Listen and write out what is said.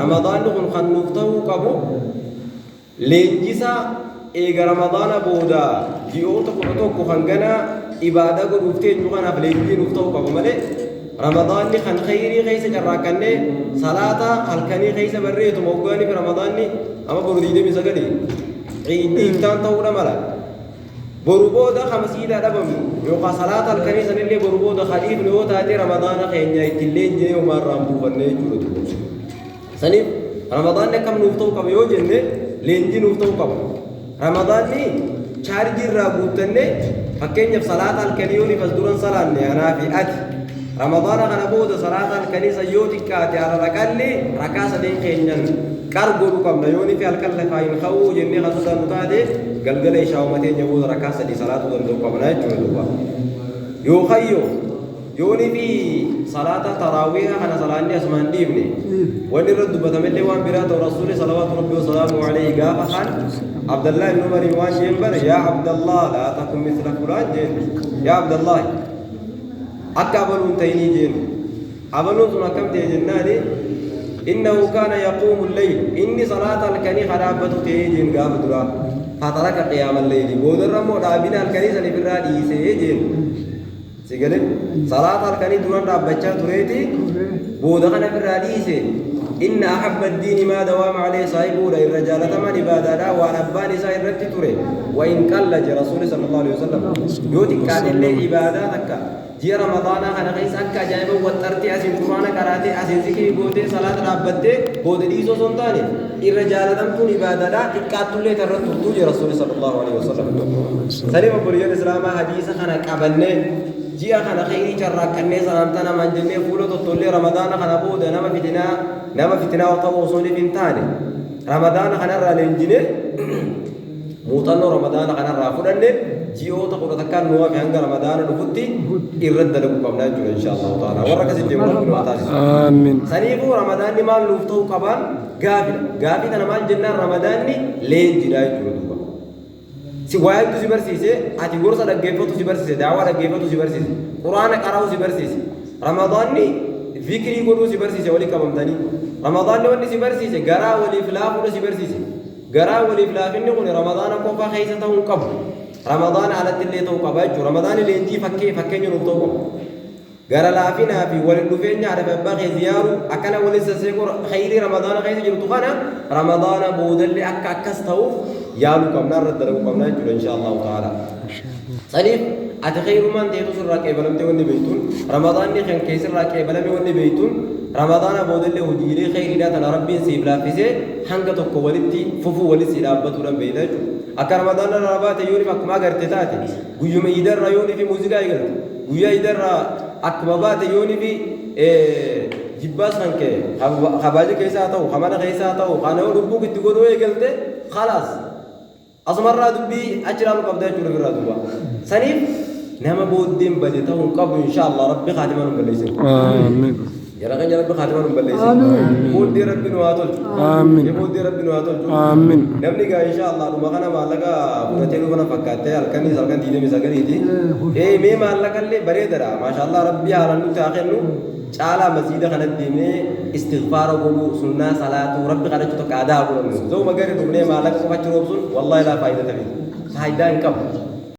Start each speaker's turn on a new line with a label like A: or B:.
A: Ramadaanni kun kan nuuf ta'uu qabu leenjisaa eega Ramadaana booda ji'oota 11 kan ganaa ibaadaa godhuuf teenyu kanaaf leenjii nuuf ta'uu qaba malee, Ramadaanni kan khayrii keessa carraaqqannee salaata halkanii keessa barreetuma hoggaaniif Ramadaanni amma boru 29 ciiddii iftaan ta'uudha mala. Boru booda ka masjiidaa dhabamnu yookaan salaata halkanii sanillee boru booda ka dhiifnu yoo taate, Ramadaana keenya ittiin leenjinee homaa irraa hin buufanne jechuudha duuba. Saniif Ramadaanni akkam nuuf ta'uu qaba yoo jenne, leenjii nuuf ta'uu qaba. Ramadaanni chaarjii irraa guuttannee, fakkeenyaaf salaata halkanii yoo as duran salaanne anaa fi ati, Ramadaana kana booda salaata halkanii san yoo xiqqaate alal aqalli rakaa sadeen keenyan qar godhuu qabna. Yoo nifi halkan lafaa hin ka'uu jennee kan sodaannu taate, galgala ishaa'uma teenya booda rakaa sadii salaatuu danda'uu qabna jechuudha duuba. Yookaan yoonii fi salaata taraawiha kana salaanni asumaan dhiifne, wanni irra dubbatamellee waan biraa ta'u, Rasuulli salawaatu rabbi wasalaamu alayhi gaafa kaan Abdallah ibn Umariin waan jeen bare: "Yaa Abdallah, laa takun misla fulaan," jeen. "Yaa Abdallah, akka abaluun ta'inii," jeen. Abaluun sun akkam ta'e jennaani, "Innahu kaana yaquumu lleyl," inni salaata halkanii ka dhaabbatu ta'ee jeen gaafa duraa. "Fataraka qiyaama lleyli," boodarra immoo dhaabina halkanii saniif irraa dhiisee jeen. Si galee? Salaata halkanii duran dhaabbachaa tureeti booda kana irraa dhiise. Inna ahabba diini maa dawaama alayhi saahibuudha. Irra jaalatamaan ibaadaadha waan abbaan isaa irratti ture. Wa in qalla, je Rasuuli sallallahu alaihi wasallam. Yoo xiqqaate illee ibaadaa takka ji'a Ramadaanaa kana keessa akka ajaa'iba waxxartee, asiin Quraana qaraatee, asiin zikrii gootee, salaata dhaabbattee booda dhiisoo osoo hin taane, irra jaalatamtuun ibaadaadha xiqqaattullee tarra turtuu, je Rasuuli sallallahu alaihi wasallam. Saniif obboleeyyan Islaamaa, hadiisa kana qabannee ji'a kana khayrii carraaqqannee, salaamtaa namaan jennee, fuula tottollee, Ramadaana kana booda nama fitinaa ta'uu osoo hin taane, Ramadaana kanarraa leenjinee, muuxannoo Ramadaana kanarraa fudhanne, ji'oota 11n nu hafe hanga Ramadaana dhufutti irratti dalaguu qabna jechuudha, insha Allahu ta'ala. Warra akkasii deemu Rabbi nu haa taasisu.
B: Amiin.
A: Saniifuu Ramadaanni maal nuuf ta'uu qabaan gaafidha. Gaafii kana maal jennaan? Ramadaanni leenjidha jechuudha duuba. Si waa hedduu si barsiise, ati gorsa dhaggeeffatu si barsiise, daawaa dhaggeeffatu si barsiise, Quraana qara'uu si barsiise. Ramadaanni zikrii godhuu si barsiise walii qabamtanii. Ramadaanni wanni si barsiise garaa waliif laafuudha si barsiise. Garaa waliif laafinni kun Ramadaana qofa keessa ta'uu hin qabu. Ramadaana alatti illee ta'uu qaba jechuudha. Ramadaanni leenjii fakkeenya nuuf ta'uu qaba. Gara laafinaa fi waliin dhufeenya haadha fi abbaa kee ziyaaruu, akkana waliin sasseequu, khayrii Ramadaana keessa jirtu kana Ramadaana boodallee akka akkas ta'uuf yaaluu qabna, irratti dalaguu qabna jechuudha, insha Allahu ta'ala. Saniif ati khayrumaan ta'etu sirraa qeebalamtee wanni beektuun, Ramadaanni kan keessirraa qeebalame wanni beektuun, Ramadaana boodallee hojiilee khayriidhaa tana Rabbiin siif laaffisee hanga tokko walitti fufuu, walitti si dhaabbatuudhaan beekta jechuudha. Akka Ramadaana irraa baate yooniif akkuma agarte taate, guyyuma iidarraa yooniif muuziqaa eegalte, guyyaa iidarraa akkuma baate yooniif jibbaas kan kee kabaaja keessaa ta'u, ka mana keessaa ta'u, kana yoo dhubbuu itti godhuu eegalte, khalaas, asumarraa dubbii achi ilaaluu qabda jechuudha ofirraa duuba. Saniif nama booddeen bade ta'uu hin qabdu, insha Allah. Rabbi kaatimaa nu balleessin.
B: Amiin.
A: Jara keenya Rabbi kaatimaa nu balleessin. Booddee Rabbi nu haa tolchu.
B: Amiin.
A: Booddee Rabbi nu haa tolchu.
B: Amiin.
A: Namni gaa insha Allah dhuma kana maallaqa fudhatee dhufana fakkaattee halkanii halkan 29ti. Ee, mee maallaqa illee bareedaadha. Maasha Allah, Rabbi haalaan nutti haa kennu. Caalaa masjiida kanatti deemnee istighfaara godhuu, sunnaa salaatuu, Rabbi kadhachuu tokko aadaa haa godhannu. Za'uma gari dhufnee maallaqa qofa achi roobsuun wallahi laa faayidaa tafi. Faayidaa hin qabu.